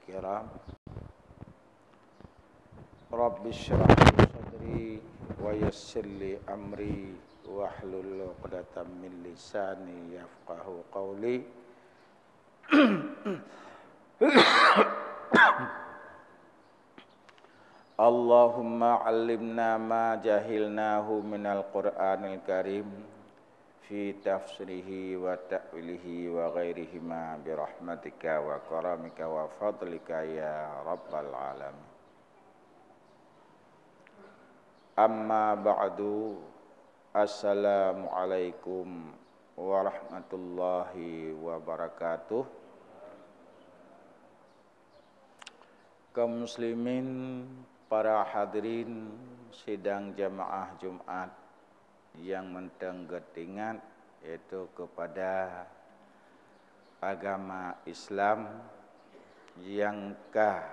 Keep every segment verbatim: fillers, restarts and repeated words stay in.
Kiram. Rabbi syrah li sadri wa yassir li amri wahlul 'uqdatam min lisani yafqahu qawli. Allahumma 'allimna ma jahilnahu minal Qur'anil Karim fi tafsirihi wa ta'wilihi wa ghairihima bi rahmatika wa karamika wa fadlika ya rabbal alamin. Amma ba'du, assalamualaikum warahmatullahi wabarakatuh. Kaum muslimin, para hadirin sidang jamaah Jumat nyang mantong geutingat, yaitu kepada agama Islam nyang ka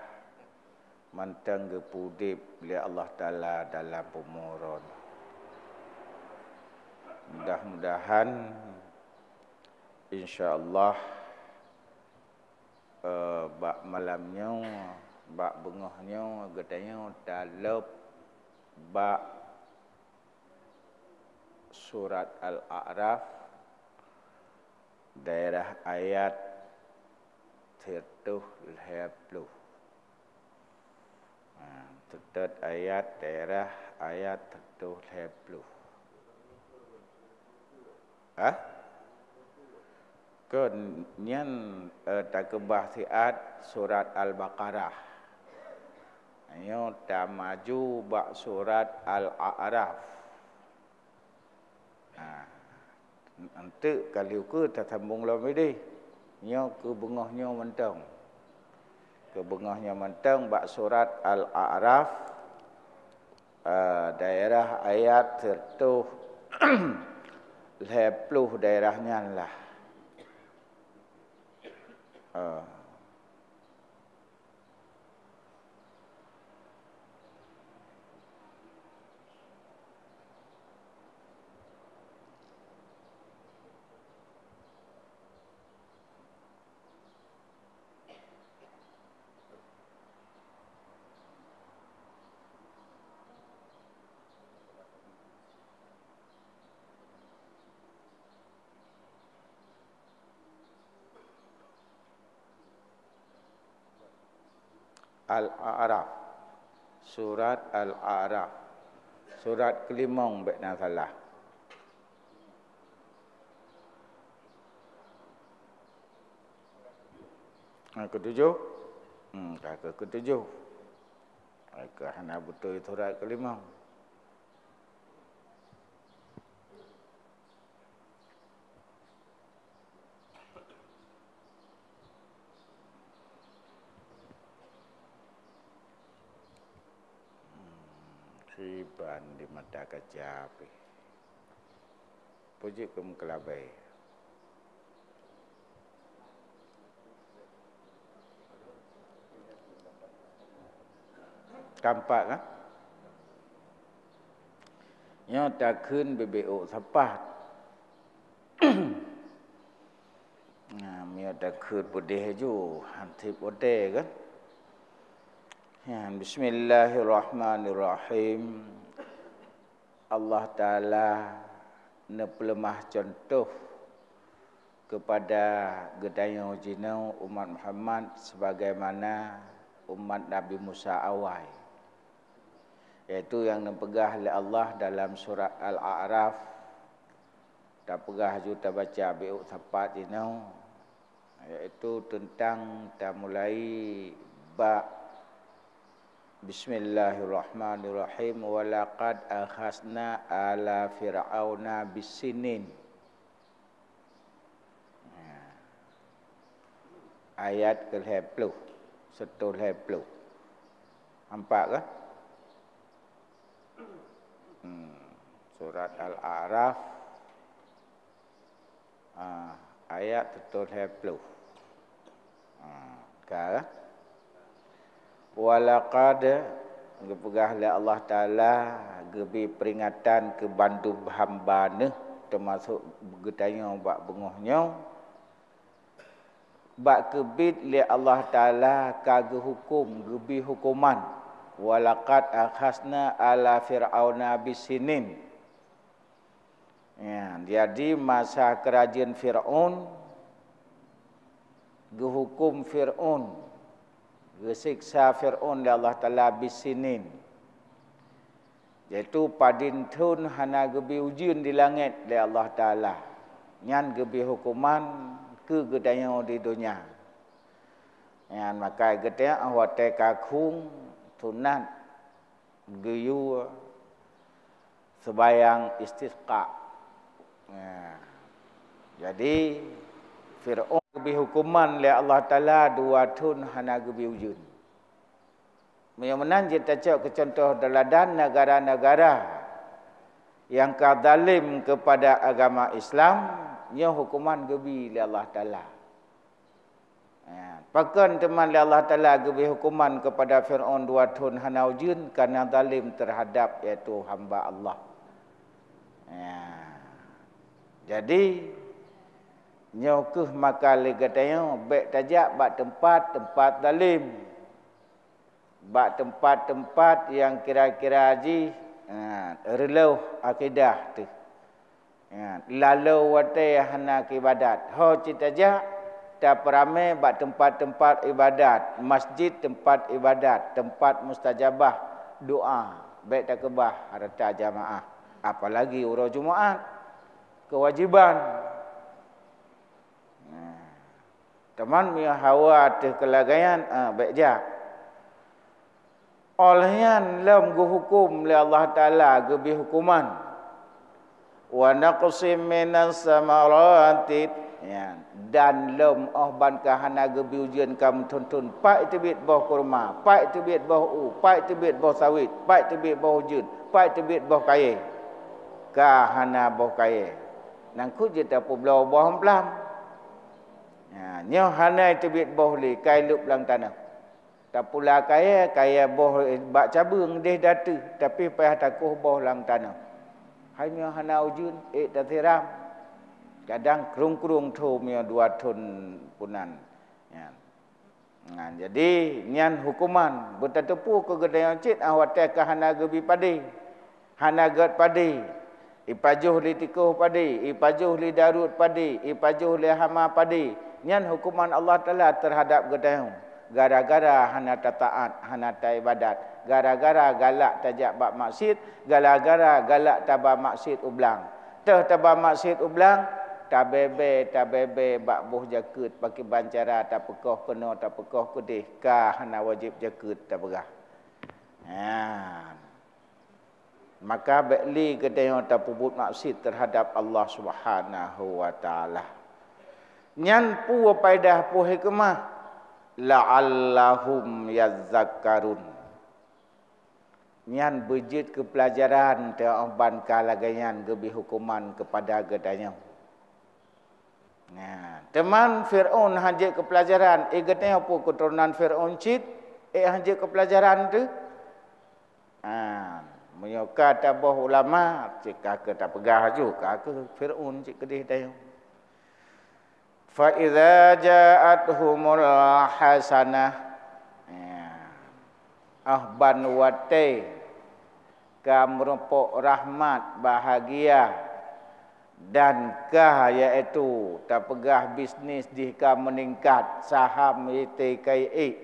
mantong geupeuudeb lé Allah Taala dalam bumoe droe. Mudah-mudahan, insya Allah, eh, bak malam nyoe, bak beungoh nyoe, geutanyoe talop bak surat Al-A'raf, daerah ayat siratoh lhèe ploh. Ha, seutôt ayat, daerah ayat siratoh lhèe ploh. Hah? Kon nyan, eh, takeubah siat surat Al-Baqarah. Nyoe tamaju bak surat Al-A'raf. Nah, eunteuk kali ukeue tasambong lom idéh. Nyoe keu beungoh nyoe mantong. Keu beungoh nyoe mantong bak surat Al-A'raf, eh, daerah ayat siratoh lhèe ploh daerah nyan lah. Eh. Al-A'raf. Surat Al-A'raf. Surat keulimong, bèk na salah. Nyang keutujoh? Hmm, ka keu keutujoh. Ka hana beutôi surat keulimong. Hmm, siban di mata kaca pih. Peue jeuet keu meukeulabée? Ka pat, kan? Nyoe takheun bibit ôk sapat. Nah, meunyoe takheun peudeh ju, han sép watée, kan? Nyan, bismillahirrahmanirrahim. Allah Taala neupeuleumah cuntoh keupada geutanyoe jinoe umat Muhammad sebagaimana umat Nabi Musa awai, yaitu nyang neupeugah lé Allah dalam surat Al-A'raf, tapeugah ju tabaca beu sapat jinoe, yaitu teuntang tamulai bak Bismillahirrahmanirrahim. Walaqad akhazna ala Fir'auna bisinin. Nah, ayat keu lhée ploh, siratoh lhée ploh. Nampak, kan? Hmm, surat Al-A'raf. Ah, ayat siratoh lhée ploh. Ah, ka, kan? Walaqad, geupeugah lé Allah Taala, geubri peuringatan keu bandum hamba neuh, teumasok geutanyoe bak beungoh nyoe. Bak keubiet lé Allah Taala ka geuhuköm, geubri huköman, "Walaqad akhazna ala Fir'auna bisinin." Ya, jadi masa keurajeuen Fir'aun, geuhuköm Fir'aun, geuseksa Fir'aun lé Allah Taala bisinin, yaitu padum thon hana geubri ujeuen di langét lé Allah Taala. Nyan geubri huköman keu geutanyoe di donya. Nyan maka geutanyoe watée ka khueng sunat geuyue seumayang istisqa. Nah, jadi Fir'aun geubri huköman lé Allah Taala dua thon hana geubri ujeuen. Meunyoe meunan jeuet tacok keu cuntoh teuladan negara-negara nyang ka zalem keupada agama Islam, nyoe huköman geubri lé Allah Taala. Ya, pakon teuma lé Allah Taala geubri huköman keupada Fir'aun dua thon hana ujeuen, kareuna zalem teuhadab, yaitu hamba Allah. Ya. Jadi, nyoe kheueh maka lé geutanyoe bék tajak bak teumpat-teumpat zalem, bak teumpat-teumpat nyang kira-kira jih, ha, reuloh akidah teuh. Ya, laloe watée hana keu ibadat. Ho cit tajak, tapeuramé bak teumpat-teumpat ibadat, masjid teumpat ibadat, teumpat mustajabah doa, bék takeubah hareuta jamaah, apalagi uroe Jumaat, keuwajéban. Nah, teuma meunyoe hawa teuh keulagaian, ah, bék jak. Óh lheueh nyan lom geuhuköm lé Allah Taala geubri huköman, "Wa naqsim minas samarati," ya, dan lom óh ban ka hana geubri ujeuen ka meuthon-thon, pat teubiet boh kurma, pat teubiet boh u, pat teubiet boh sawét, pat teubiet boh ujeuen, pat teubiet boh kayée, ka hana boh kayée. Nangkeuh jeuet tapeubloe boh amplam. Ya, nyoe hana teubiet boh lé, ka ilôb lam tanoh. Tapula kayée, kayée boh bak cabeueng deh ateueh, tapi payah takoh boh lam tanoh. Hai meunyoe hana ujeuen, ék tasiram. Kadang krueng-krueng thon meunyoe dua thon peunan. Nyan. Nah, jadi nyan huköman. Beutateupeue keu geutanyoe cit, ah, watée ka hana geubri padé. Hana gét padé, ipajoh lé tikôh padé, ipajoh lé daruet padé, ipajoh lé hama padé. Nyan huköman Allah Taala teuhadab geutanyoe. Gara-gara hana tataát, hana taibadat, gara-gara galak tajak bak maksiet, gara-gara galak taba maksiet u blang. Teuh taba maksiet u blang, tabée-bée, tabée-bée bak boh jakeuet pakriban cara tapeukoh keunoe, tapeukoh keudeh, ka hana wajéb jakeuet tapeugah. Nyan. Maka bék lé geutanyoe tapeubuet maksiet teuhadab Allah Subhanahu wa Taala. Nyan peue paedah, peue hikmah? "La'allahum yadzakkarun." Nyan beujeuet keu peulajaran teuh ban ka lagée nyan geubri huköman keupada geutanyoe. Nah, teuma Fir'aun hana jeuet keu peulajaran, eh, geutanyoe peue keuturonan Fir'aun cit, eh, hana jeuet keu peulajaran teuh? Ha, meunyoe ka taboh ulama, cit ka keu tapeugah laju, ka keu Fir'aun cit keudeh tanyoe. "Fa idza ja'athumul hasanah." Ya. Ah, ban watée ka meurumpok rahmat, bahagia, dan ka, yaitu tapeugah bisnis jih ka meuningkat, saham jih ka iék.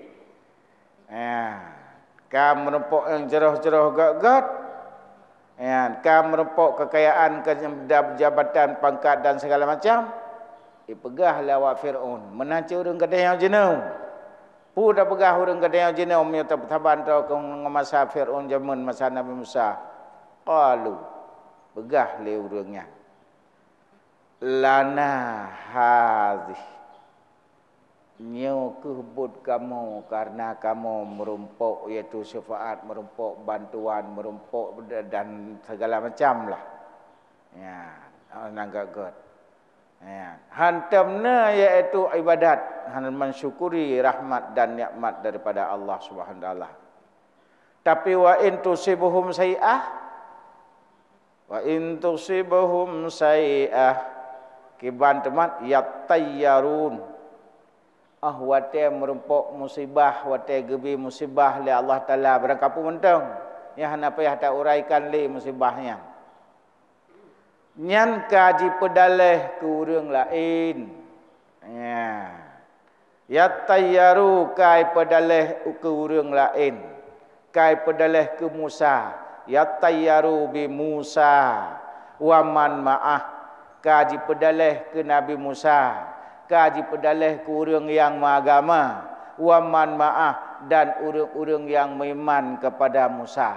Ya, ka meurumpok nyang jroh-jroh gét-gét. Ya, ka meurumpok keukayaan, keu-, jabatan, pangkat dan segala macam. Ipeugah lé awak Fir'aun, "Meunan cit ureuëng geutanyoe jinoe." Peue tapeugah ureuëng geutanyoe jinoe meunyoe tapeusaban droe keu ngon masa Fir'aun jameun masa Nabi Musa? Qalu, peugah lé ureuëng nyan, "Lana hadhih." Nyoe kheueh buet kamoe, kareuna kamoe meurumpok, yaitu syafaat, meurumpok bantuan, meurumpok dan segala macam lah. Ya, nyang gét-gét. Ya, hantom na, yaitu ibadat, hana mensyukuri rahmat dan nikmat daripada Allah Subhanahu wa Taala. Tapi wa in tusibuhum sayyi'ah, wa in tusibuhum sayyi'ah, kiban teuma yatayyarun. Ah, watée meurumpok musibah, watée geubri musibah lé Allah Taala, barangkapeue mantong nyang hana payah tauraikan lé musibah nyan. Nyan ka jipeudaleh keu ureuëng laén. Ya. Yatayyaru ka jipeudaleh keu ureuëng laén. Ka jipeudaleh keu Musa, yatayyaru bi Musa wa man ma'ah, ka jipeudaleh keu Nabi Musa, ka jipeudaleh keu ureuëng nyang meuagama, wa man ma'ah, dan ureuëng-ureuëng nyang meuiman keupada Musa.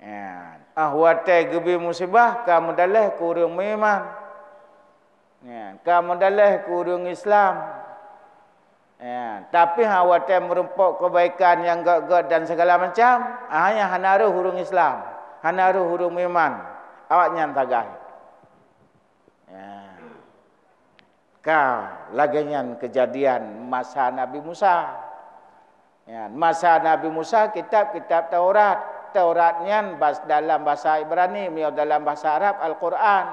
Ya. Ah, watée geubri musibah ka meudaleh keu ureuëng meuiman. Ya, ka meudaleh keu ureuëng Islam. Ya, tapi ha watée meurumpok keubaikan nyang gét-gét dan segala macam, ah, nyan hana rhoh ureuëng Islam, hana rhoh ureuëng meuiman, awaknyan sagai. Ya. Ka lagée nyan keujadian masa Nabi Musa. Ya, masa Nabi Musa kitab-kitab Taurat. Taurat nyan bas-, dalam bahasa Ibrani, meunyoe dalam bahasa Arab Al-Quran.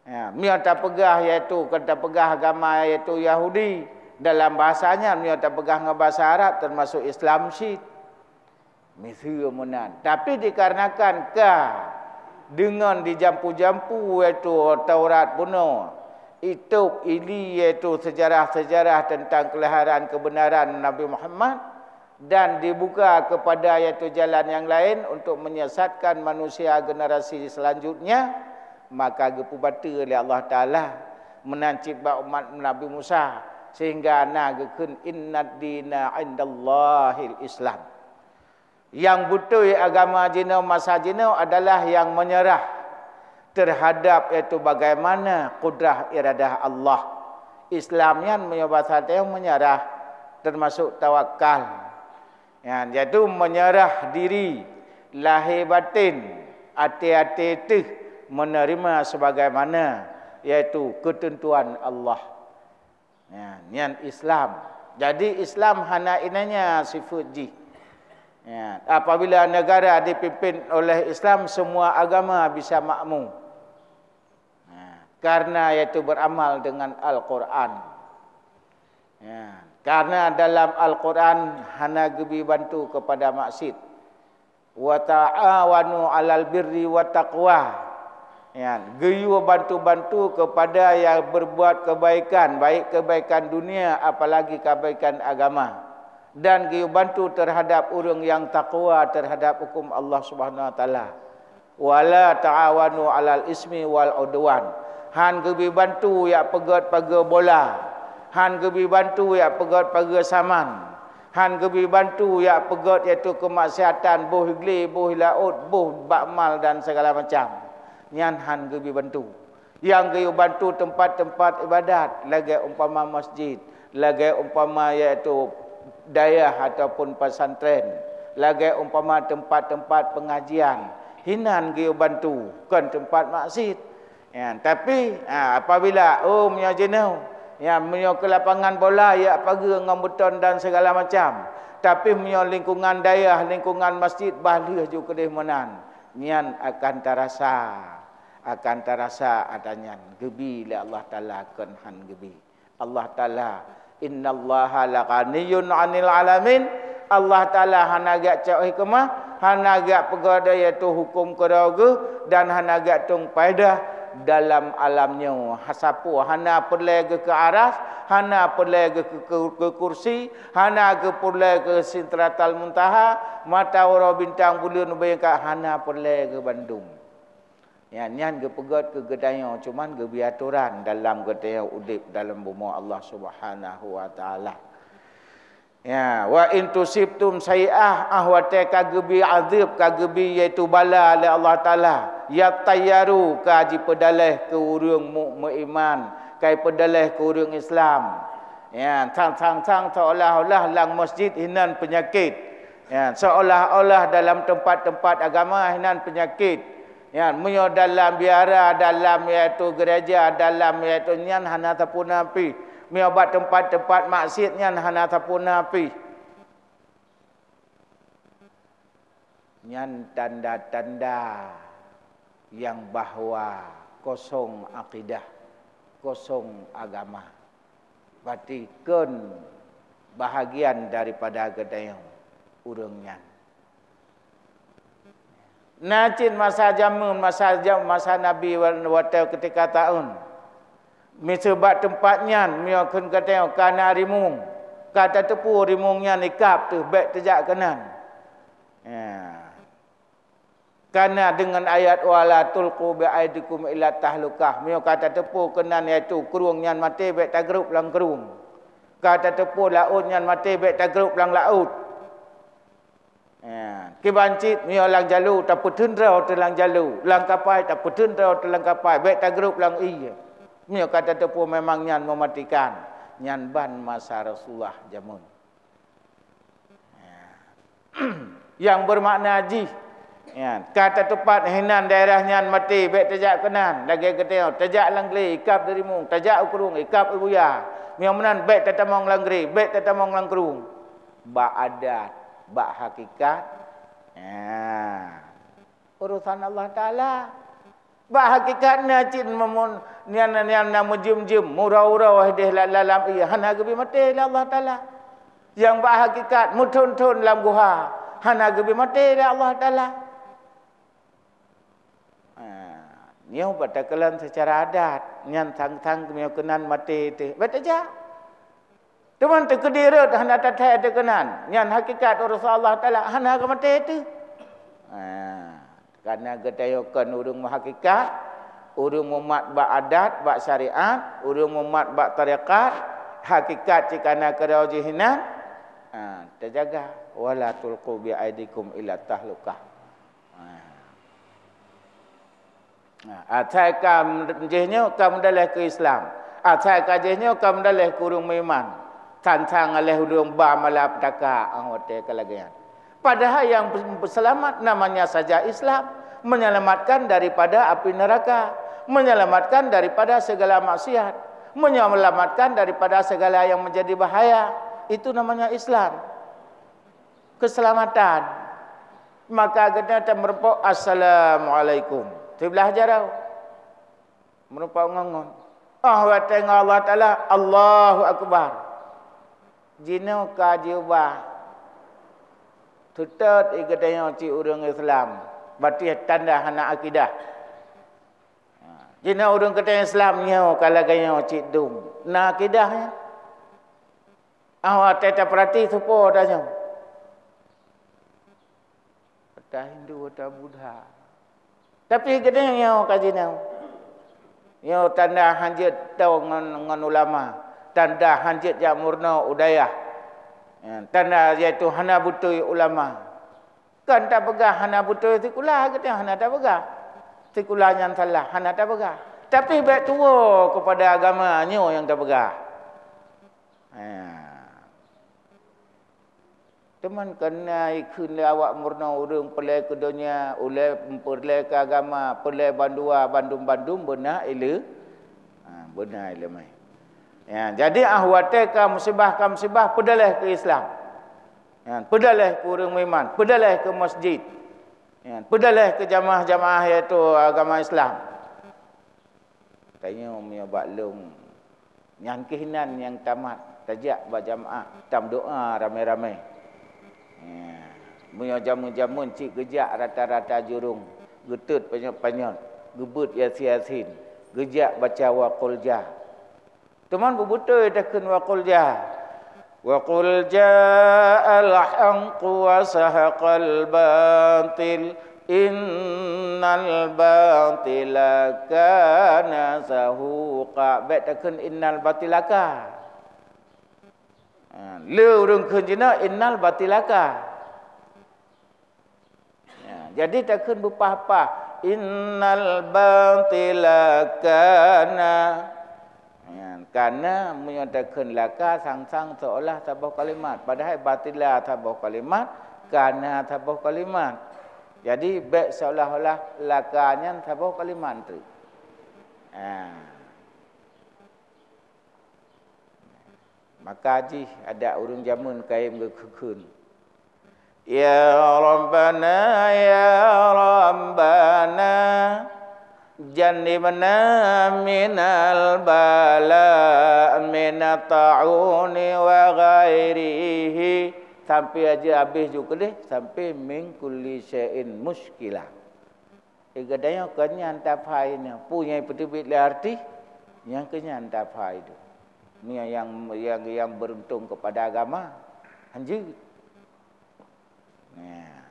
Ya, meunyoe tapeugah, yaitu kon tapeugah agama, yaitu Yahudi, dalam bahasa nyan, meunyoe tapeugah ngon bahasa Arab, teumasok Islam cit. Miseue meunan. Tapi dikarenakan ka deungon dijampu-jampu, yaitu Taurat bunoe, itôb ili, yaitu seujarah-seujarah teuntang keulahiran keubeunaran Nabi Muhammad, dan dibuka keupada yaitu jalan nyang laén untuk menyesatkan manusia generasi seulanjutnya, maka geupeubateue lé Allah Taala meunan cit bak umat Nabi Musa, sehingga na geukheun, "Innad dina indallahil Islam." Nyang beutôi agama jinoe masa jinoe adalah nyang meunyeurah teuhadab, yaitu bagaimana kudrah iradah Allah. Islam nyan meunyoe basa teuh meunyeurah, teumasok tawakal. Nyan, yaitu meunyeurah diri, lahé batén, até-até teuh meuneurimong sebagaimana, yaitu keuteuntuan Allah. Nyan, nyan Islam. Jadi, Islam hana iénanya sifeuet jih. Nyan, apabila negara dipimpin oleh Islam, semua agama bisa makmu. Nah, karena yaitu beramal dengan Al-Quran. Ya, karena dalam Al-Quran hana geubri bantu kepada maksiat. "Wa ta'awanu 'alal birri wat taqwa." Ya, geuyue bantu-bantu kepada yang berbuat kebaikan, baik kebaikan dunia, apalagi kebaikan agama. Dan geuyue bantu terhadap ureuëng yang takwa terhadap hukum Allah Subhanahu Wa Taala. "Wa la ta'awanu 'alal ismi wal 'udwan." Han geubri bantu jak peugét pageue bola. Han geubri bantu jak peugét pageue saman. Han geubri bantu jak peugét yaitu keumaksiatan, boh iglé, boh laôt, boh bak mal dan segala macam. Nyan han geubri bantu. Nyang geuyue bantu teumpat-teumpat iébadat, lagée umpama masjid, lagée umpama yaitu dayah ataupun pesantren, lagée umpama teumpat-teumpat pengajian, hinan geuyue bantu, kon teumpat maksiat. Ya, tapi, ha, apabila, oh, meunyoe jinoe, ya, meunyoe keu lapangan bola, ya, pageue ngon beuton dan segala macam. Tapi meunyoe lingkungan dayah, lingkungan masjid, bah lheueh ju keudeh meunan, nyan akan tarasa, akan tarasa ata nyan geubri lé Allah Taala kon han geubri. Allah Taala, "Innallaha laghaniyyun 'anil 'alamin." Allah Taala hana geujak cok hikmah, hana geujak peugah yaitu huköm keudroe geuh, dan hana geujak tueng paedah dalam alam nyoe. Sapeue hana peureulée geuh keu aras, hana peureulée geuh keu, keu, keu kursi, hana geupeureulée geuh Sidratal Muntaha, mata uroe bintang buleuen bingkai hana peureulée geuh bandum. Nyan, nyan geupeugét keu geutanyoe, cuman geubri atoran dalam geutanyoe udeb dalam bumoe Allah Subhanahu wa Taala. Ya, "Wa in tusibtum sayyi'ah", ah, watée ka geubri azeueb, ka geubri yaitu bala lé Allah Taala, "yatayyaru", ka jipeudaleh keu ureuëng mu-, meuiman, ka jipeudaleh keu ureuëng Islam. Ya, sang-sang-sang seolah-olah lam masjid hinan peunyakét. Ya, seolah-olah dalam teumpat-teumpat agama hinan peunyakét. Nyan, meunyoe dalam biara, dalam yaitu gereja, dalam yaitu nyan hana sapeue na pih. Meunyoe bak teumpat-teumpat maksiat nyan hana sapeue na pih. Nyan tanda-tanda nyang bahwa kosong akidah, kosong agama. Berarti kon bahagian daripada geutanyoe ureuëng nyan. Na cit masa jameun, masa ja-, masa Nabi wa-, watée keutika taun. Miseue bak teumpat nyan, meunyoe kheun geutanyoe ka na rimueng, ka tateupeue rimueng nyan ikab teuh, bék teujak keunan. Ya. Kana deungon ayat, "Wa la tulqu bi aidikum ila tahlukah." Meunyoe ka tateupeue keunan, yaitu krueng nyan maté, bék tagrôp lam krueng. Ka tateupeue laôt nyan maté, bék tagrôp lam laôt. Ya, kiban cit meunyoe lam jalu, tapeuteun droe teuh lam jalu, lam kapai tapeuteun droe teuh lam kapai, bék tagrôp lam ié. Meunyoe ka tateupeue memang nyan meumatikan, nyan ban masa Rasulullah jameun. Ya. Nyang beumakna jih, ya, ka tateupat hinan daerah nyan maté, bék tajak keunan, lagée geutanyoe tajak lam glé, ikab dirimueng, tajak u krueng, ikab u buya. Meunyoe meunan, bék tatamong lam glé, bék tatamong lam krueng. Bak adat, bak hakikat, ya, urusan Allah Taala. Bak hakikat na cit memun-, nyan, nyan na meujeuem-jeuem, meuroe-uroe deh la-, lam ié, hana geubri maté lé Allah Taala. Nyang bak hakikat meuthon-thon lam guha, hana geubri maté lé Allah Taala. Ha, nyoe bak takalon seucara adat, nyan thang-thang meunyoe keunan maté teuh, bék tajak. Teuma teukeudi rot hana tathèe teuh keunan, nyan hakikat urusan Allah Taala hana geumaté teuh. Ha, kareuna geutanyoe kon ureuëng meuhakikat, ureuëng mumat bak adat, bak syariat, ureuëng mumat bak tarekat, hakikat cit kana keudroe jih hinan. Ha, tajaga, "Wala tulqu bi aidikum ila tahlukah." Ha. Ha, asai ka jih nyoe ka meudaleh keu Islam. Asai ka jih nyoe ka meudaleh keu ureuëng meuiman. Tantang lé ulôn ba malapetaka, ah, watée ka lagée nyan. Padahai nyang seulamat namanya saja Islam, menyelamatkan daripada api neraka, menyelamatkan daripada segala maksiat, menyelamatkan daripada segala yang menjadi bahaya. Itu namanya Islam. Keselamatan. Maka geutanyoe meurumpok, "Assalamualaikum." Siblah jaroe. Meurumpok ngon-ngon. Ah, watée ngon Allah Taala, "Allahu Akbar." Jinoe ka jiubah. Teutap geutanyoe cit ureuëng Islam. Berarti tanda hana akidah. Jinoe ureuëng geutanyoe Islam nyoe ka lagée nyoe cit dum. Na akidah nyan. Ah, watée tapeurati seupôt tanyoe. Ata Hindu, ata Buddha. Tapi geutanyoe nyoe ka jinoe. Nyoe tanda hanjeuet tong ngon, ngon ulama. Tanda hanjeuet jak meurunoe u dayah. Ya, tanda yaitu hana beutôi ulama. Kan tapeugah hana beutôi sikula, geutanyoe hana tapeugah sikula nyan salah, hana tapeugah. Tapi bék tuwoe keupada agama nyoe nyang tapeugah. Ha. Teuma keuneuk ikheun lé awak meurunoe ureuëng peulée keu donya, ulée peulée keu agama, peulée bandua, bandum-bandum beuna ileu-, ha, beuna iéleumé. Ya, jadi ah watée ka musibah, ka musibah, peudaleh keu Islam. Ya, peudaleh keu ureuëng meuiman, peudaleh keu masjid. Ya, peudaleh keu jamaah-jamaah yaitu agama Islam. Tanyoe meunyoe bak lôn, nyan keuh nan nyang tamat, tajak bak jamaah, tameudoá ramé-ramé. Ya, meunyoe jameun-jameun cit geujak rata-rata jurông, geutot panyöt-panyöt, geubeuet Yasin-Yasin, geujak baca Wa Qul Ja. Teuma beubeutôi takheun Wa Qul Ja. "Wa qul ja'al haqqu wa zahaqal batil, innal batila kana zahuqa." Bék takheun innal batila ka. Ha, le ureuëng kheun jinoe innal batila ka. Ya, jadi takheun beupah-pah, "Innal batila kana." Ya, kana meunyoe takheun laka sang-sang seolah saboh kalimat, padahai batila saboh kalimat, kana saboh kalimat. Jadi bék seolah-olah laka nyan saboh kalimat tu. Ha. Maka jih adak ureuëng jameun kayém geukheun-kheun, "Ya Rabbana, ya Rabbana, Jannibna minal bala minat ta'uni wa ghairihi. Sampai aja habéh ju keudeh, sampai min kulli syai'in musykilah. Eh, geutanyoe kon nyan taphai nyoe. Peue nyang peuteubiet lé artis, nyang keu nyan taphai tu. Nyoe nyang, nyang, nyang beruntung kepada agama. Hanjeuet. Nah.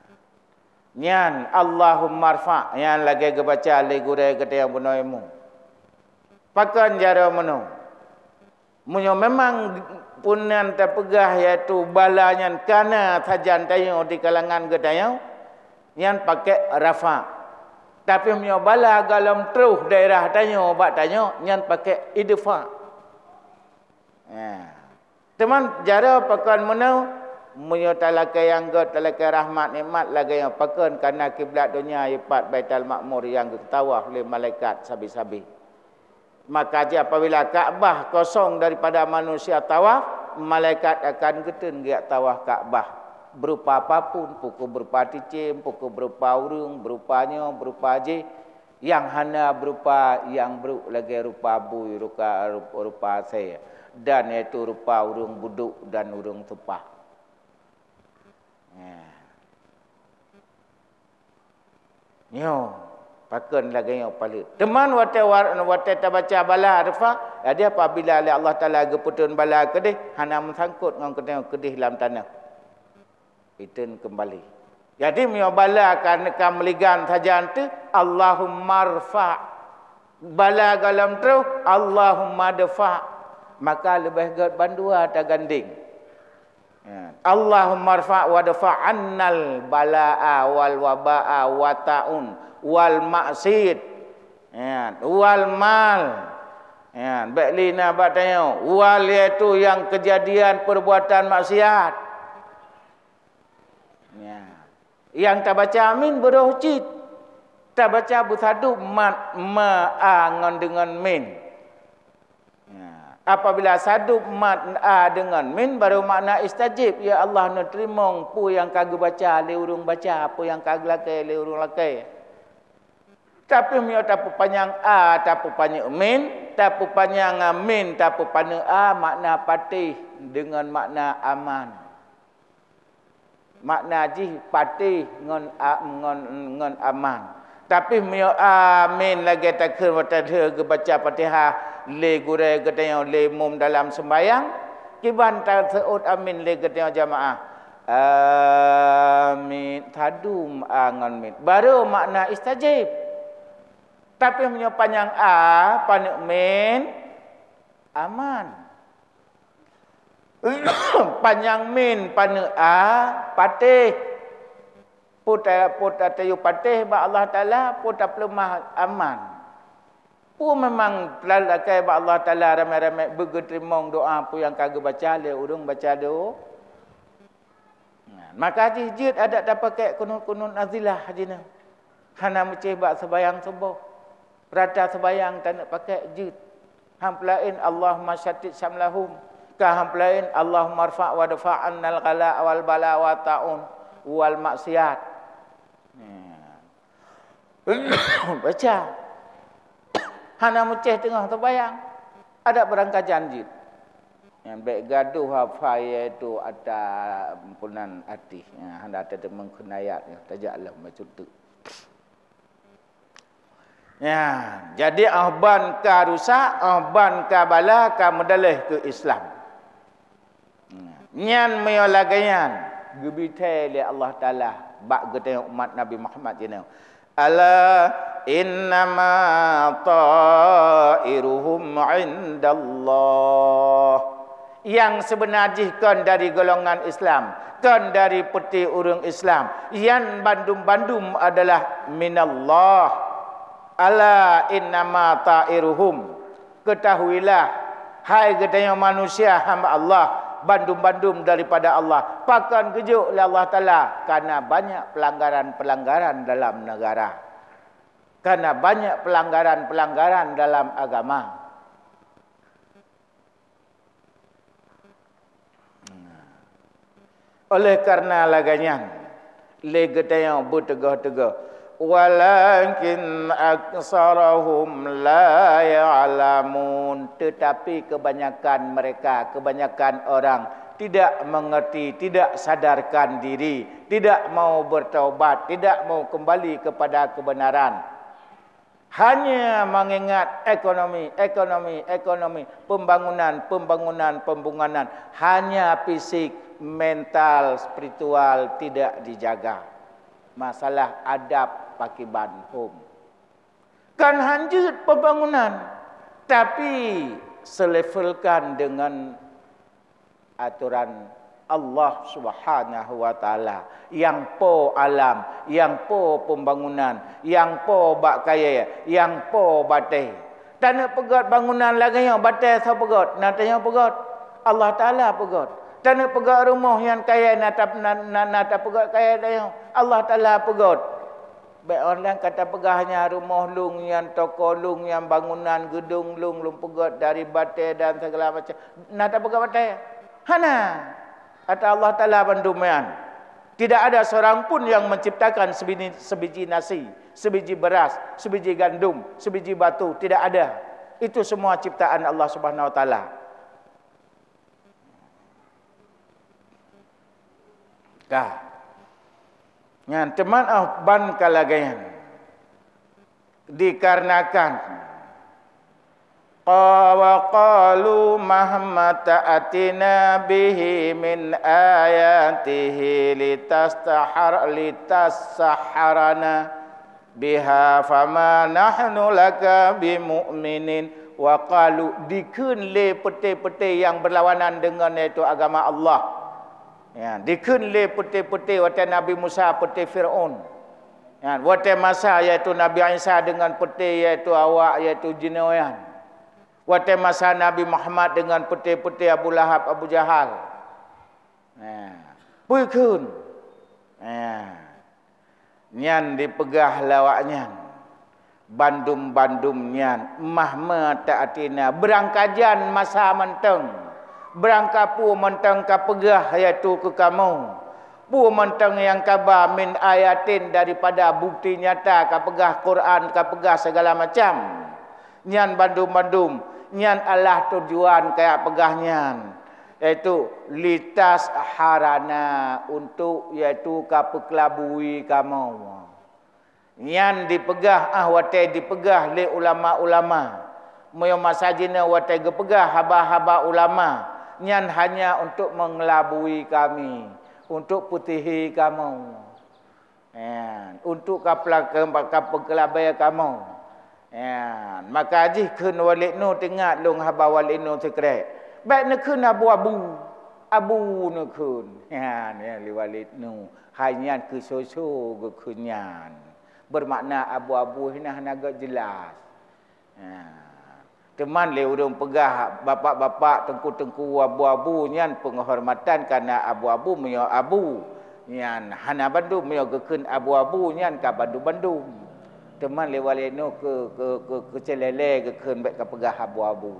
Nyan, Allahummarfa', nyan lagée geubaca lé gurée geutanyoe bunoe ilmu. Pakon jaroe meunoe? Meunyoe memang peunan tapeugah, yaitu bala nyan kana sajan tanyoe di kalangan geutanyoe, nyan pakai rafa'. Tapi meunyoe bala gohlom troh daerah tanyoe bak tanyoe, nyan pakai idfa'. Nah. Teuma jaroe pakon meunoe, meunyoe talakée nyang gét, talakée rahmat nikmat lagée nyoe pakon, kana kiblat donya ipat Baitul Makmur nyang geutawaf lé malaikat sabe-sabe. Maka jih apabila Ka'bah kosong daripada manusia tawaf, malaikat akan geuteun geujak tawaf Ka'bah. Berupa apapun, pukon berupa cicém, pukon berupa ureuëng, berupa nyoe, berupa jih, nyang hana berupa nyang brok lagée rupa bui, ruka-, rupa asée, dan yaitu rupa ureuëng budok dan ureuëng seupah. Nah. Nyoe, pakon lagée nyoe paleuet. Teuma watée wa-, watée tabaca bala rafa', jadi apabila lé Allah Taala geupeuteun bala keudeh, hana meusangkot ngon keudeh, keudeh lam tanoh. Iteun keumbali. Jadi meunyoe bala ka, ka meuligan sajan teuh, Allahummarfa'. Bala gohlom troh, Allahummadfa'. Maka leubeh gét bandua tagandeng. Ya. Allahummarfa' wadfa' 'annal bala'a wal waba'a wa ta'un wal maksiat. Ya, wal mal. Ya, bék lé na bak tanyoe. Wal, yaitu nyang keujadian perbuatan maksiat. Ya. Nyang tabaca amin beurôh cit. Tabaca beusadub mat ma a ngon deungon min. Ya. Apabila sadub mat a deungon min, baru makna istajib, "Ya Allah, neuteurimong peue nyang ka geubaca lé ureuëng baca, peue nyang ka geulakée lé ureuëng lakée." Tapi meunyoe tapeupanyang a, tapeupanyang min, tapeupanyang min, tapeupanyang a, makna patéh deungon makna aman. Makna jih patéh ngon a-, ngon, ngon aman. Tapi meunyoe amin lagée takheun watée geubaca Fatihah lé gurée geutanyoe lé mum dalam seumbahyang, kiban taseuôt amin lé geutanyoe jamaah. Amin. Tadum a ngon min. Baru makna istajib. Tapi meunyoe panyang a, paneuk min, aman. Panyang min paneuk a, patéh. Peue ta-, peue tatayue patéh bak Allah Taala, peue tapeuleumah aman. Peue memang lakée bak Allah Taala ramé-ramé beugeuteurimong doá peue nyang ka geubaca lé ureuëng baca doá. Nah, maka jih jeuet adak tapakék kunut-kunut nazilah jinoe. Hana meucéh bak seubayang suboh. Rata seubayang taneuk pakék jeuet. Hampeulaén Allahumma syattit syamlahum. Ka hampeulaén Allahumma rfa' wa dfa' annal ghala wal bala wa ta'un wal maksiat. Nah. Baca. Hana meucéh teungoh teubayang. Adak beurangkajan jeuet. Nyang bék gadoh hafai yaitu ata ampunan atih. Nyang hana tateumeung kheun ayat nyoe, tajak lom bacut teuk. Nya, jadi 'oh ban ka rusak, 'oh ban ka bala ka meudaleh keu Islam. Nyan meunyoe lagée nyan, geubithée lé Allah Taala bak geutanyoe umat Nabi Muhammad jinoe. Ala innama ta'iruhum 'indallah. Nyang seubeuna jih kon dari golongan Islam, kon dari peuti ureuëng Islam. Nyan bandum-bandum adalah minallah. Ala innama ta'iruhum. Keutahuilah, hai geutanyoe manusia hamba Allah, bandum-bandum daripada Allah. Pakon geujok lé Allah Taala? Karena banyak pelanggaran-pelanggaran dalam negara. Karena banyak pelanggaran-pelanggaran dalam agama. Oleh karena lagée nyan, lé geutanyoe beuteugoh-teugoh, Walakin aktsarahum la ya'lamun. Tetapi kebanyakan mereka, kebanyakan orang tidak mengerti, tidak sadarkan diri, tidak mau bertaubat, tidak mau kembali kepada kebenaran. Hanya mengingat ekonomi, ekonomi, ekonomi, pembangunan, pembangunan, pembangunan. Hanya fisik, mental, spiritual tidak dijaga. Masalah adab pakriban hom. Kan hanjeuet pembangunan, tapi selevelkan dengan atoran Allah Subhanahu wa Taala, nyang po alam, nyang po pembangunan, nyang po bak kayée, nyang po batée. Taneuk peugét bangunan lagée nyoe, batée soe peugét? Na tanyoe peugét? Allah Taala peugét. Taneuk peugét rumoh nyang kayée, na ta-, na, na, na tapeugét kayée tanyoe? Allah Taala peugét. Bék online ka tapeugah nyan rumoh lôn, nyan toko lôn, nyan bangunan geudong lôn, lôn peugét dari batée dan segala macam. Na tapeugét batée? Hana. Ata Allah Taala bandum nyan. Tidak ada seorang pun yang menciptakan sebini-, sebiji nasi, sebiji beras, sebiji gandum, sebiji batu. Tidak ada. Itu semua ciptaan Allah Subhanahu Wa Taala. Ka. Nyan teuma óh ban ka lagée nyan. Dikarenakan qa-, wa qalu mahma ta'tina bihi min ayatihi litastahar-, litasahharana biha fama nahnu laka bimu'minin. Wa qalu, dikheun lé peuté-peuté nyang beurlawanan deungon, yaitu agama Allah. Ya, dikheun lé peuté-peuté watée Nabi Musa, peuté Fir'aun. Ya, watée masa yaitu Nabi Isa deungon peuté yaitu awak yaitu jinoe nyan. Watée masa Nabi Muhammad deungon peuté-peuté Abu Lahab, Abu Jahal. Ya. Peue kheun? Ya. Nyan dipeugah lé awaknyan, bandum-bandum nyan mahma ta'tina, beurangkajan masa mantong, beurangkapeue mantong kapeugah yaitu keu kamoe. Peue mantong nyang kaba min ayatin daripada bukti nyata kapeugah Quran, kapeugah segala macam. Nyan bandum-bandum, nyan adalah tujuan kaya peugah nyan, yaitu litasharana, untuk yaitu ka peukeulabui kamoe. Nyan dipeugah, ah, watée dipeugah lé ulama-ulama. Meunyoe masa jinoe watée geupeugah haba-haba ulama, nyan hanya untuk mengelabui kami, untuk putihi kamoe. Nyan, untuk ka pela-, ka peukeulabée kamoe. Nyan, maka jih kheun Walid Nu, teuingat lôn haba Walid Nu sikrek. Bék neukheun abu-abu, abu neukheun. Nyan, nyan lé Walid Nu. Hai nyan keu soe-soe geukheun nyan. Beumakna abu-abu hina hana gét jeulaih. Ha. Teuma lé ureuëng peugah bapak-bapak, teungku-teungku, abu-abu nyan peunghormatan, kareuna abu-abu meunyoe abu nyan hana bandum, meunyoe geukheun abu-abu nyan ka bandum-bandum. Teuma lé Walid Nu keu, keu, keu, keuceulélé geukheun bék kapeugah abu-abu.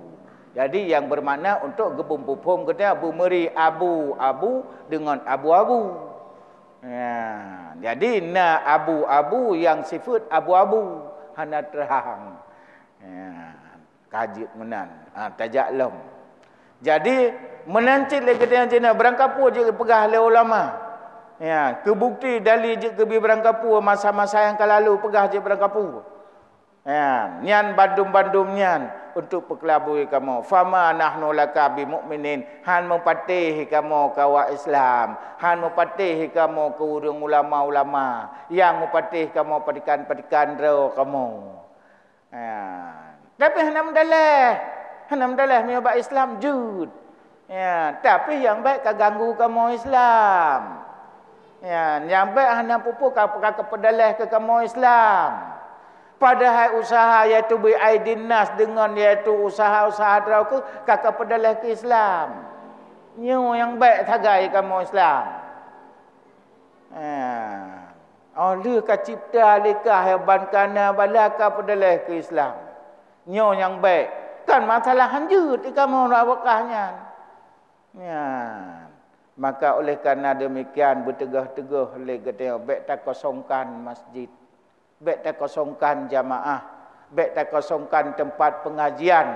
Jadi nyang beumakna untuk geupeuphom geutanyoe beumeuri abu-abu deungon abu-abu. Ya, jadi na abu-abu nyang sifeuet abu-abu, hana trang. Ya, ka jeuet meunan. Ha, tajak lom. Jadi, meunan cit lé geutanyoe jinoe beurangkapeue jeuet geupeugah lé ulama. Ya, keu bukti dali jeuet geubi beurangkapeue masa-masa nyang ka lalu peugah jeuet beurangkapeue. Ya, nyan bandum-bandum nyan untuk peukeulabui kamoe. Fama nahnu laka bimu'minin. Han meupatéh kamoe keu awak Islam. Han meupatéh kamoe keu ureuëng ulama-ulama nyang meupatéh kamoe, patikan-patikan droe kamoe. Ya. Tapi hana meudaleh. Hana meudaleh meunyoe bak Islam jeuet. Ya, tapi nyang bék ka ganggu kamoe Islam. Ya, nyang bék hana peue-peue ka, ka, ka peudaleh keu kamoe Islam. Padahai usaha yaitu bi aidin nas deungon yaitu usaha-usaha droe keuh ka, ka peudaleh keu Islam. Nyoe nyang bék sagai kamoe Islam. Ha. Óh lheueh ka cipta lé kah ban kana bala ka peudaleh keu Islam. Nyoe nyang bék. Kan masalah hanjeuet di kamoe awak kah nyan. Nyan. Maka oleh karena demikian beuteugah-teugah lé geutanyoe bék takosongkan masjid. Bék takosongkan jamaah, bék takosongkan teumpat peungajian.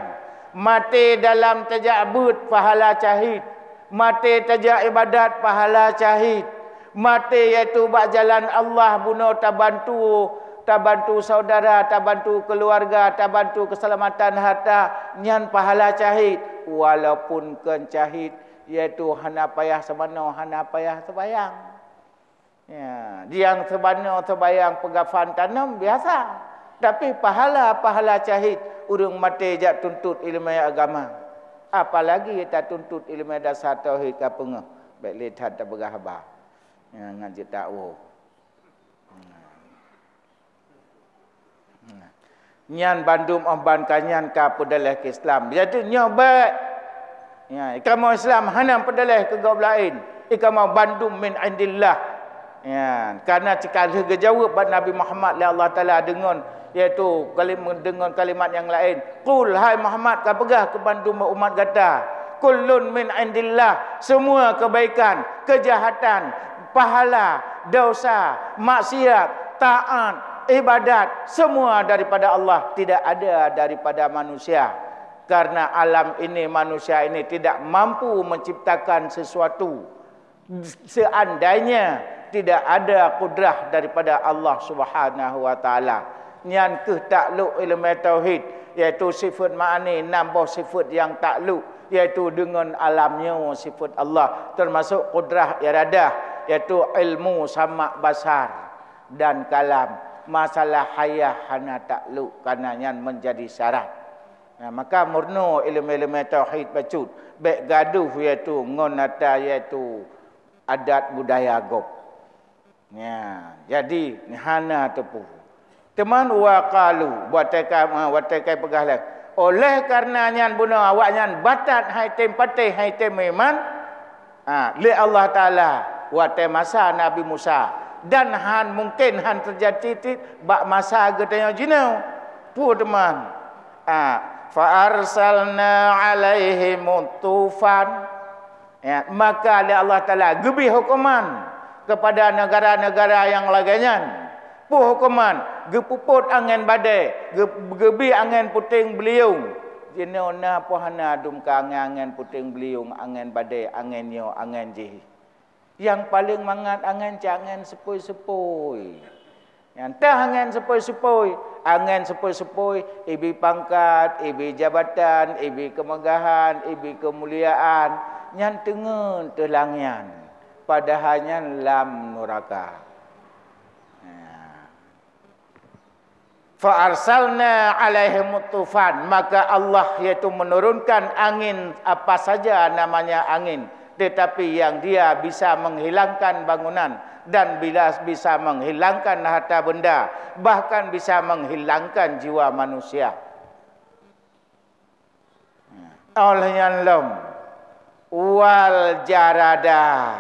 Maté dalam tajak beuet, pahala syahid. Maté tajak ibadat, pahala syahid. Maté yaitu bak jalan Allah bunoe tabantu, tabantu saudara, tabantu keuluwarga, tabantu keuseulamatan harta, nyan pahala syahid. Walaupun kon syahid, yaitu hana payah seumanoe, hana payah seubayang. Ya, nyang seubanoe seubayang peugafan tanom biasa, tapi pahala-pahala syahid ureuëng maté jak tuntot iéleumé agama, apalagi tatuntut iéleumé dasar tauhid ka peungeuh, bék lé that tapeugah haba. Ya, ngon jeuet takwoe. Nyan bandum óh ban ka nyan ka peudaléh keu Islam. Jadi nyoe bék. Ya, kamoe Islam hana peudaléh keu gob laén. Kamoe bandum min indillah. Ya, karena cit ka lheueh geujaweueb bak Nabi Muhammad lé Allah Taala deungon, yaitu kalim-, deungon kalimat nyang laén. Qul, hai Muhammad, ka peugah keu bandum umat gata, kullun min indillah, semua kebaikan, kejahatan, pahala, dosa, maksiat, taat, ibadat, semua daripada Allah, tidak ada daripada manusia. Karena alam ini, manusia ini tidak mampu menciptakan sesuatu seandainya tidak ada kudrah daripada Allah Subhanahu wa Taala. Nyan kheueh taklok iéleumé tauhid, yaitu sifat ma'ani, nam boh sifat nyang taklok, yaitu deungon alam nyoe sifat Allah, termasuk kudrah iradah, yaitu ilmu, sama', basar, dan kalam. Masalah hayah hana taklok, karena nyan menjadi syarat. Nah, maka meurunoe iéleumé-iéleumé tauhid bacut, bék gadoh yaitu ngon ata yaitu adat budaya gob. Nya, jadi hana teupeu. Teuma wa qalu, watée ka, watée ka peugah lé, oleh karena nyan bunoe awaknyan batat hai tem patéh hai tem iman, ha, lé Allah Taala watée masa Nabi Musa, dan han mungken han teujadi cit bak masa geutanyoe jinoe. Peue teuma? Ha, fa arsalna alaihimut tufan. Ya, maka lé Allah Taala geubri huköman keupada neugara-neugara nyang lagée nyan. Peue huköman? Geupeuphot angén badée, geu-, geubri angén puténg beuliung. Jinoe na peue hana dum ka angén-angén puténg beuliung, angén badée, angén nyoe, angén jih. Nyang paleng mangat angén cit angén seupôi-seupôi. Nyang teuh angén seupôi-seupôi, angén seupôi-seupôi, ibi pangkat, ibi jabatan, ibi keumeugahan, ibi keumuliaan, nyan teungeut teuh lam nyan, padahai nyan lam nuraka. Nah. Fa arsalna alaihimut tufan, maka Allah yaitu menurunkan angin, apa saja namanya angin, tetapi yang dia bisa menghilangkan bangunan dan bila bisa menghilangkan harta benda, bahkan bisa menghilangkan jiwa manusia. Óh lheueh nyan lom, wal jarada.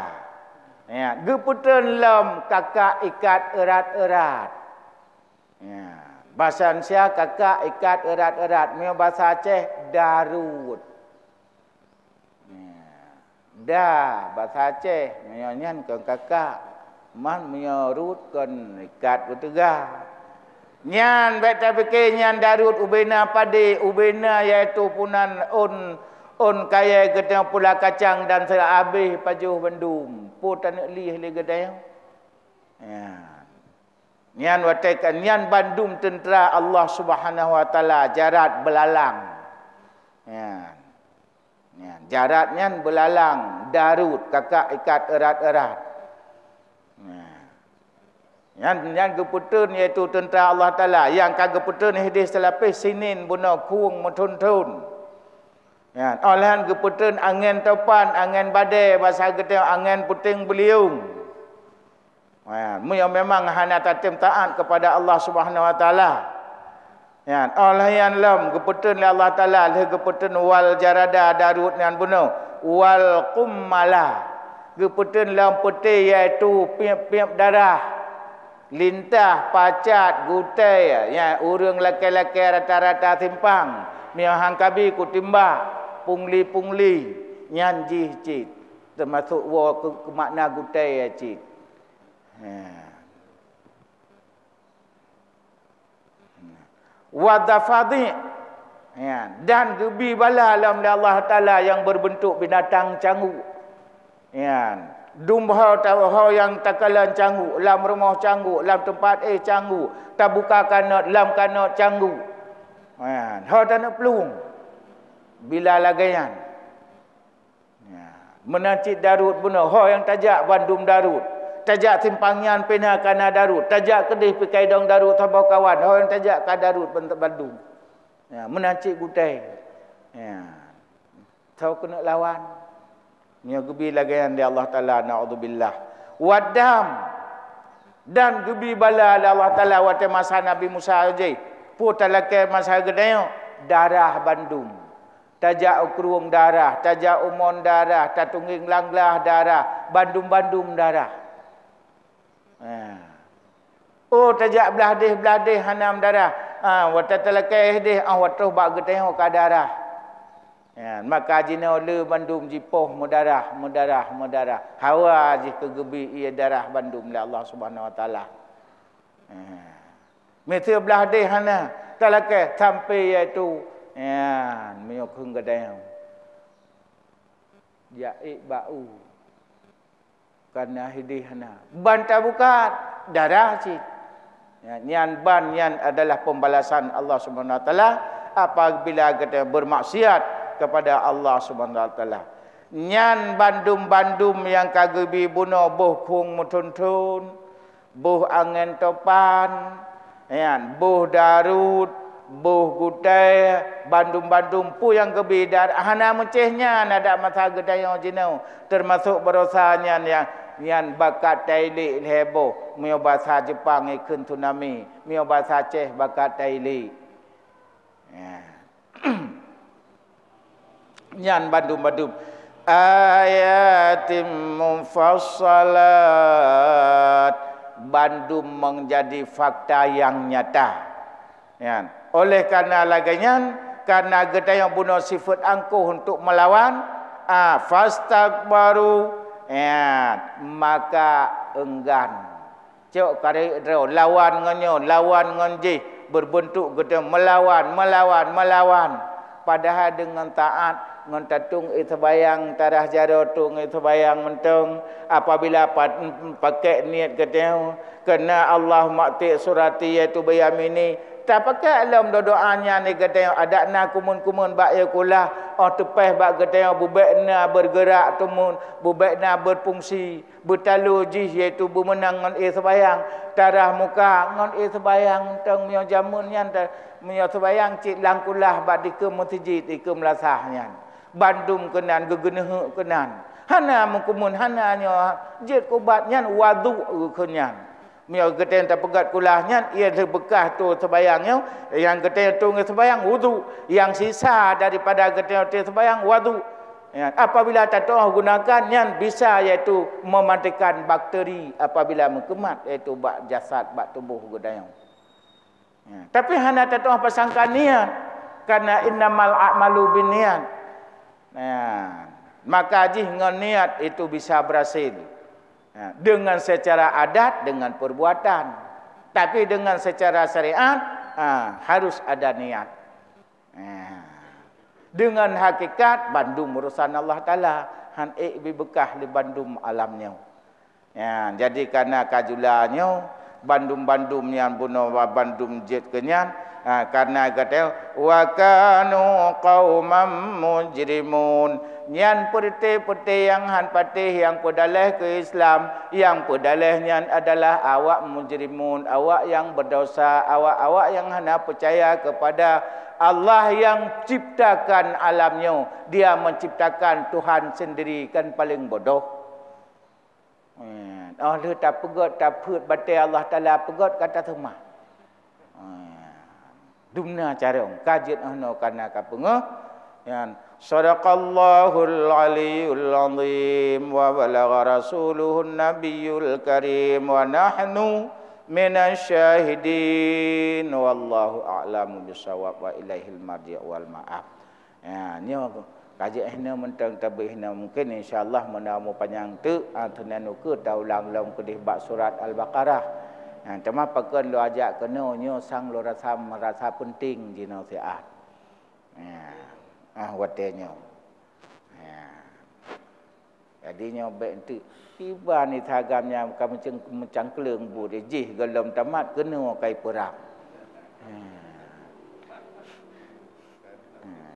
Ya, geupeutrön lom kakak ikat erat-erat. Ya, basa Indonesia kakak ikat erat-erat, meunyoe basa Aceh daruet. Ya, da, basa Aceh, meunyoe nyan kon kakak, man meunyoe ruet kon ikat beuteuga. Nyan bék tapike nyan daruet ubena padé, ubena yaitu punan ôn, ôn kayée geutanyoe pula kacang dan seurah abéh pajoh bandum. Peue taneuk lieh lé geutanyoe? Ya. Nyan watée ka, nyan bandum teuntra Allah Subhanahu wa Taala jarat beulalang. Nyan. Nyan, jarat nyan beulalang, daruet, kakak ikat erat-erat. Nyan. Nyan, nyan geupeutrön yaitu teuntra Allah Taala, nyang ka geupeutrön hidéh seulapéh sinin bunoe khueng meuthon-thon. Nyan, óh lheueh nyan geupeutrön angén topan, angén badée, basa geutanyoe angén puténg beuliung. Ha, meunyoe memang hana tatem taat keupada Allah Subhanahu wa Taala. Nyan, óh lheueh nyan lom geupeutrön lé Allah Taala, lheueh geupeutrön wal jarada daruet nyan bunoe, wal qummala. Geupeutrön lom peuté yaitu piep-piep darah, lintah, pacat, gutée, ya, ureuëng lakée-lakée rata-rata simpang, miyueb han kabi kutimbak, pungli-pungli, nyan jih cit, teumasok woe keu, keu makna gutée cit. Ha. Wa dhafadhi', ya, dan geubi bala lom lé Allah Taala nyang berbentuk binatang canggu. Ya, dum ho ta-, ho nyang takalon canggu, lam rumoh canggu, lam teumpat éh canggu, tabuka kanot, lam kanot canggu. Ya, ho taneuk plueng. Bila lagée nyan. Ya, meunan cit daruet bunoe, ho nyang tajak bandum daruet. Tajak simpang nyan pih na ka na daruet, tajak keudeh pih ka idong daruet saboh kawan, ho nyang tajak ka daruet ban-, bandum. Ya, meunan cit gutée. Ya. Soe keuneuk lawan? Nyoe geubi lagée nyan lé Allah Taala, naudzubillah. Wad dam. Dan geubi bala lé Allah Taala watée masa Nabi Musa jih. Peue talakée masa geutanyoe? Darah bandum. Tajak u krueng darah, tajak u mon darah, tatunggeng lam glah darah, bandum-bandum darah. Ha. Oh, tajak blah deh, blah deh hana meudarah. Ha, watée talakée deh, ah, watée bak geutanyoe ka darah. Ya, maka jinoe le bandum jipoh meudarah, meudarah, meudarah. Hawa jih keu geubi ié darah bandum lé Allah Subhanahu Wa Taala. Ha. Miseue blah deh hana talakée sampai, yaitu, ya, meunyoe kheun geutanyoe jak ék bak u, kana hideh hana. Ban tabuka, darah cit. Ya, nyan ban nyan adalah pembalasan Allah Subhanahu Wa Taala apabila kita bermaksiat kepada Allah Subhanahu Wa Taala. Nyan bandum-bandum nyang ka geubi bunoe boh khueng meuthon-thon, boh angén topan, nyan, boh daruet, boh gutée, bandum-bandum peue nyang geubi darah, hana meucéh nyan adat masa geutanyoe jinoe, teumasok baroesa nyan, nyan, nyan bakat tailék lhée boh, meunyoe basa Jeupang ikheun tsunami, meunyoe basa Aceh bakat tailék. Ya. Nyan bandum-bandum ayatin mufassalat, bandum menjadi fakta yang nyata. Nyan. Oleh karena lagée nyan, karena geutanyoe bunoe sifeuet angkoh untuk melawan, ah, fastakbaru, ya, maka enggan. Cok karek droe, lawan ngon nyoe, lawan ngon jih, berbentuk geutanyoe meulawan, meulawan, meulawan. Padahai deungon taát, ngon tatueng ie seubayang, tarah jaroe tueng ie seubayang mantong, apabila pa-, pakèk niet geutanyoe, keu na Allahumma a'tiq surati yaitu biyamini, tapakèk lom doa nyan di geutanyoe, adak na kumun-kumun bak ie kulah, óh teupéh bak geutanyoe, bubèk na bergerak tumun, bubèk na berfungsi. Beutalo jih, yaitu beumeunang ngon ie seubayang, tarah muka ngon ie seubayang. Teuntang meunyoe jameun nyan, ta-, meunyoe seubayang cit lam kulah bak dikeue meuseujid, dikeue meulasah nyan, bandum keunan, geugeuneuheuek keunan. Hana meukeumuen, hana nyoe jeuet keu ubat nyan, wudhu keu nyan. Meunyoe geutanyoe tapeugét kulah nyan, ie lheueh beukah toe seubayang nyoe, nyang geutanyoe tueng seubayang, wudhu. Nyang sisa daripada geutanyoe tueng seubayang, wudhu. Ya, apabila tatu'oh gunakan, nyan bisa, yaitu mematikan bakteri apabila meukeumah, yaitu bak jasad, bak tuboh geutanyoe. Ya, tapi hana tatu'oh pasangkan niat, karena innamal a'malu binniyat. Ya, maka jih ngon niat itu bisa berhasil. Ya, dengan secara adat, dengan perbuatan. Tapi dengan secara syariat, ha, harus ada niat. Ha. Dengan hakikat, bandum urusan Allah Taala, han ék beubeukah lé bandum alam nyoe. Ya, jadi kana ka jula nyoe, bandum-bandum nyan bunoe bandum jeuet keu nyan, ha, kana gata, "Wa kanu qauman mujrimun." Nyan peureté-peureté nyang han patéh nyang peudaleh keu Islam, nyang peudaleh nyan adalah awak mujrimun, awak nyang berdosa, awak-awak nyang hana peucaya kepada Allah yang ciptakan alam nyoe. Dia menciptakan Tuhan sendiri kan paling bodoh. Eh, oh lheueh tapeugét, tapeuet batée Allah Taala peugét ka taseumah. Eh, dumna carông, ka jeuet oh noe kana ka peungeuh. Nyan, sadaqallahul aliyyul azim wa balagha rasuluhun nabiyyul karim wa nahnu minasy syahidin. Wallahu a'lamu bissawab wa ilaihil marji' wal ma'ab. Ya, nyoe ka jeuet hinoe mantong tabeuet hinoe. Mungkin insya Allah meunyoe meupanyang teuk, ah, teunan ukeue taulang lom keudeh bak surat Al-Baqarah. Ha, teuma pakon lôn ajak keunoe nyoe sang lôn rasa, merasa penting jinoe siat. Ya. Ah, watée nyoe. Ya. Jadi nyoe bék enteuk. Iban di tagam nyang ka meucang-, meucangkleueng buet jih gohlom tamat keunoe kai peurang.